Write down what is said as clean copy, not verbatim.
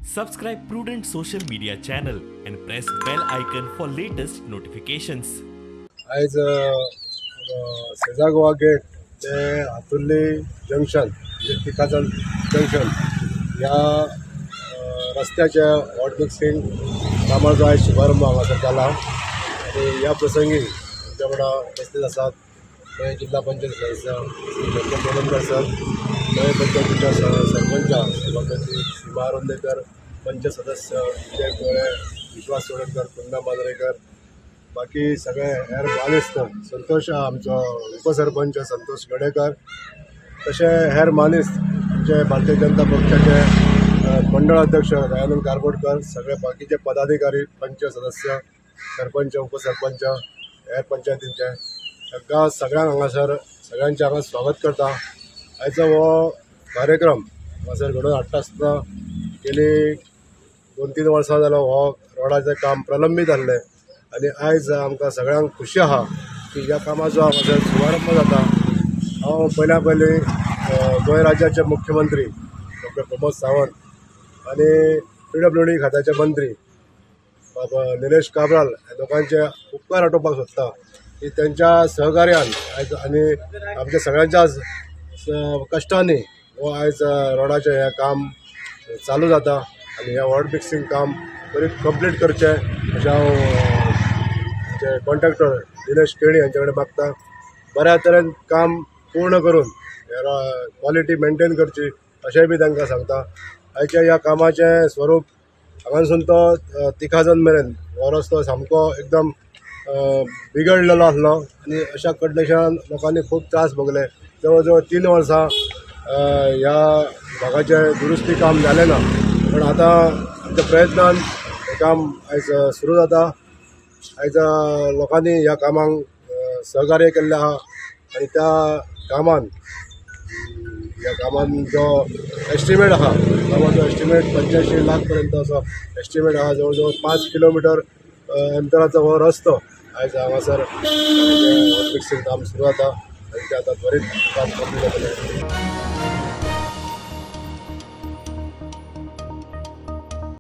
Subscribe Prudent Social Media channel and press bell icon for latest notifications. आयज सेजा Goa get ते हातुर्ली junction म्हणजे तिखाजन junction ह्या रस्त्याच्या हॉट मिक्सिंग कामाचो आयज शुभारंभ हांगासर जाला आनी ह्या प्रसंगी आमच्या वांगडा उपस्थित आसात मयें जिल्हा पंचायत सदस्य श्री शंकर चोडणकर सर, मयें पंचायतीच्या सरपंचा सभापती सीमा आरोंदेकर, पंच सदस्य विजय कोळे, विश्वास चोडणकर, कुंदा मांद्रेकर, बाकी सगळे हेर मानेस्त, संतोष आमचो उपसरपंच संतोष गडेकर, तशें हेर मानेस्त आमचे भारतीय जनता पक्षाचे मंडळ अध्यक्ष दयानंद कारबोटकर, सगळे बाकीचे पदाधिकारी, पंच सदस्य, सरपंच, उपसरपंच, हेर पंचायतींचे तांकां सगळ्यांक हांगासर सगळ्यांचें हांगा स्वागत करता. आयचो हो कार्यक्रम हांगासर घडोवन हाडटा आसतना गेली 2-3 वर्सां जालो हो रोडाचें काम प्रलंबीत आसलें आनी आयज आमकां सगळ्यांक खुशी आहा की ह्या कामाचो हांगासर शुभारंभ जाता. हांव पयल्या पयलीं गोंय राज्याचे मुख्यमंत्री डॉक्टर प्रमोद सावंत आनी PWD खात्याचे मंत्री बाबा निलेश काब्राल ह्या लोकांचे उपकार आठोवपाक सोदता की तेंच्या सहकार्यान आयज आनी आमच्या सगळ्यांच्या कश्टांनी हो आयज रोडाचें हें काम चालू जाता आनी हें हॉट मिक्सिंग काम बरी कंप्लीट करचें अशें हांव आमचे कॉन्ट्रॅक्टर दिनेश केणी हांचे कडेन मागता. बऱ्या तरेन काम पूर्ण करून क्वॉलिटी मेनटेन करची अशेंय बी तांकां सांगता. आयच्या ह्या कामाचें स्वरूप हांगासून तो तिखाजन मेरेन हो रस्तो सामको एकदम बिगडलेलो आसलो आनी अशा कंडिशनान लोकांनी खूब त्रास भोगले. जवळ जवळ 3 वर्सां ह्या भागाचें दुरुस्ती काम जालें ना, पूण आतां आमच्या प्रयत्नान हें काम आयज सुरू जाता. आयज लोकांनी ह्या कामाक सहकार्य केल्लें आहा आनी त्या कामान ह्या कामान जो एस्टिमेट आहा कामाचो एस्टिमेट 85 लाख पर्यंत असो एस्टिमेट आहा. जवळ जवळ 5 किलोमिटर अंतराचो हो रस्तो आयज हांगासर हॉट मिक्सिंग काम सुरू जाता आनी ते आतां त्वरीत काम कंप्लीट जातलें.